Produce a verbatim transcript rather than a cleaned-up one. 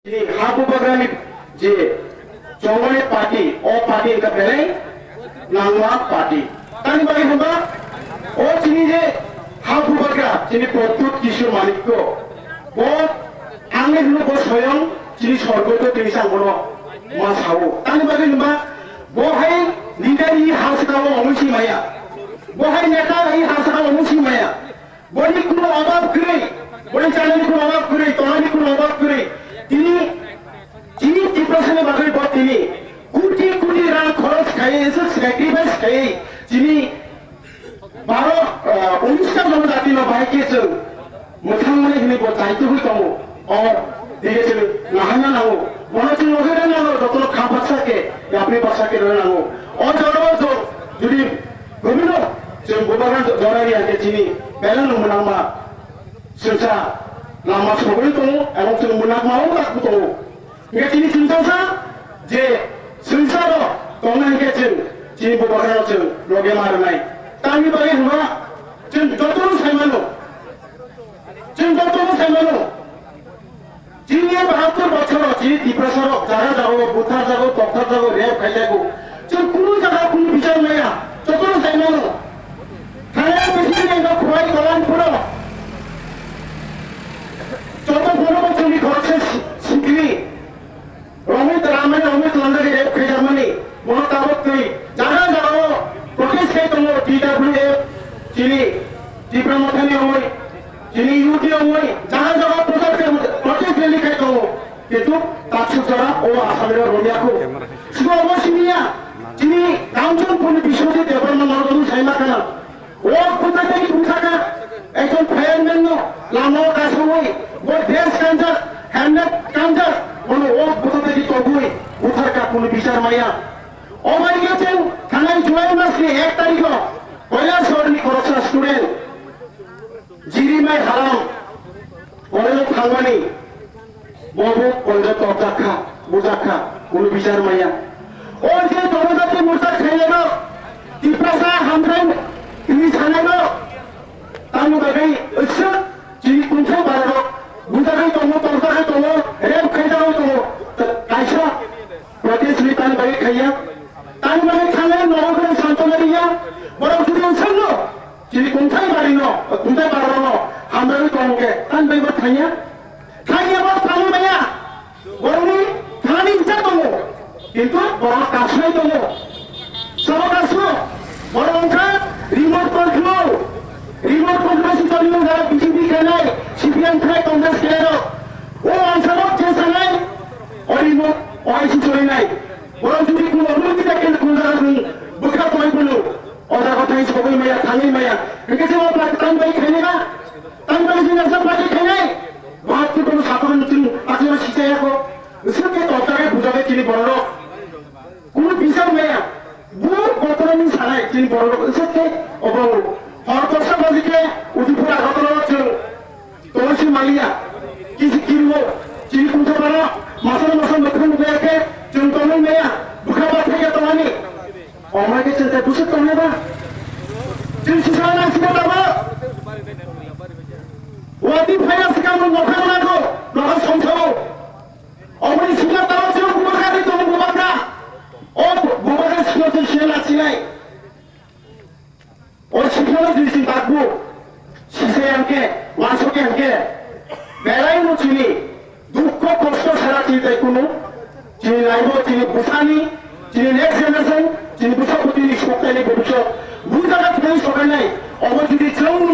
Chini ha bubagrani je chongmani party, o party wngkha belai nangma party. Tamni bagwi hwnba, o chini je ha bubagra, chini Pradyut Kishore Manikya, bo angni hwnwi bo soyong chini sorgoto tini chang bono ma sao. Tamni bagwi hwnba, bo hai leader i ha saka o omosi maya. Bo hai neta i ha saka o omosi maya. Boni kuno obab kwrwi, boni chanani kuno obab kwrwi, tonani kuno obab kwrwi. Tini, chini Tiprasani bagwi bo tini kuti kuti rang khoros khaiwi, sacrifice khaiwi, chini baro, ah, unista jonojatino bahai khe chwng mwthangmani hwnwi bo chai tubui tongo. O dige chwng naharna nango. Bono chwng logi rwna nango, jotono kha baksa khe, yapri baksa khe rwna nango. O jorao jo, jodi gomino chwng bubagra jorani hwnkhe chini belai no mwnakma swngsa lama sogwi tongo, abo chwng mwnakma o tak tongo. Hwnkhe chini chwngsa sa je swngsa ro tongna hwnkhe chwng chini bubagra chwng logi ma rwnai. Tamni bagwi hwnba chwng jotono sai mano. Chwng jotono sai mano. Chini bahatur bochoro chini Tiprasa rok jaga jaga o buthar jaga o tokthar jaga o rep khai jago. Chwng kunu jaga kunu bichar maya. Jotono sai mano. Thangya bisi ni no khwai kolan puro. Joto bono bo chwngni khoroksa si-, sikli. Romwi tlamani, romwi tlamjak rep khaijakmani, bono tabuk twi jaga jagao protest khai tongo, T W F, chini Tipra Mothani wngwi, chini U T wngwi, jaga jagao protest khai, protest rally khai tongo. Kintu taksuk jora o Assamni rok romya kho. Sibo obo siniya, chini Kanchanpurni Biswajit Debbarma norok wngwi sai ma khana. O kota tei bwsaka ekjon fireman no lama o kasawi bo dress kanjak, helmet kanjak, bono o kota tei togwi butharka, kunu bichar maya. O bai khe chwng thanai July mas ni ek tarikh o Kailasahar ni khoroksa student Jirimai Haram college o thangmani. Bo bo college o topjak kha, bujak kha, kunu bichar maya. O je jonojati morcha khairok, Tiprasa hamkrai hwnwi sanairok, tamni bagwi aswk chini kungthai bararok bujagwi tongo, topjagwi tongo, rep khaijagwi tongo, kaisa protest ni tamni bagwi khaiya. Tamni bagwi thangnai nogo kheno santona riya, borok jodi aswkno chini kungthai barino, kungthai bararokno hamragwi tongo khe, tamni bagwi bo thangya. Thangya bo thangwi maya. Borokni thani hwnsa tongo, kintu borok kasnai tongo. Sabo kasno, borok wngkha remote control. Remote control si tongmung jara B J P khainai, C P M khainai, Congress khainairok. O ansarok je sanai, o remote, o I C cholinai. Borok jodi kuno onuti da khe kun jara bwkha tongwi phano, o jaga thai sogwi maya, thangwi maya. Hwnkhe se o pla-, tang bai khainai ba? Tang bai jodi nasa party khainai? Bahai khe bono satung chwng achai sijaya kho. Swk khe topjagwi bujagwi chini bororok. Kunu bisar maya. Bu kotorni sanai chini bororok swk khe obo. Hor kosa baji khe Udipur Agartala o chwng tongsi maliya. Kisi kiriwo. Chini kungsa bara masana masa mokhang nukya khe chwng tongwi maya. Bwkha ba thaiya tongani. Omai khe chwng tei bwswk tongnai ba? Chwng sisa nang sida tabo. Wati phaiya swkang nwng nokha nangkho, nokha songsago. Omoni sida tabo chwng bubagra ri tongo bubagra. O bubagra sino chwng sino lachinai. O siphano jwi chwng bakbu. Sisa yang khe, wansok yang khe. Belai no chini. Dukho kosto sara chini tai kunu, chini laibo, chini bwsani, chini next generation, chini bwsa bwtwini soktaini bobisot, bu jaga thani sokainai, obo jodi chwng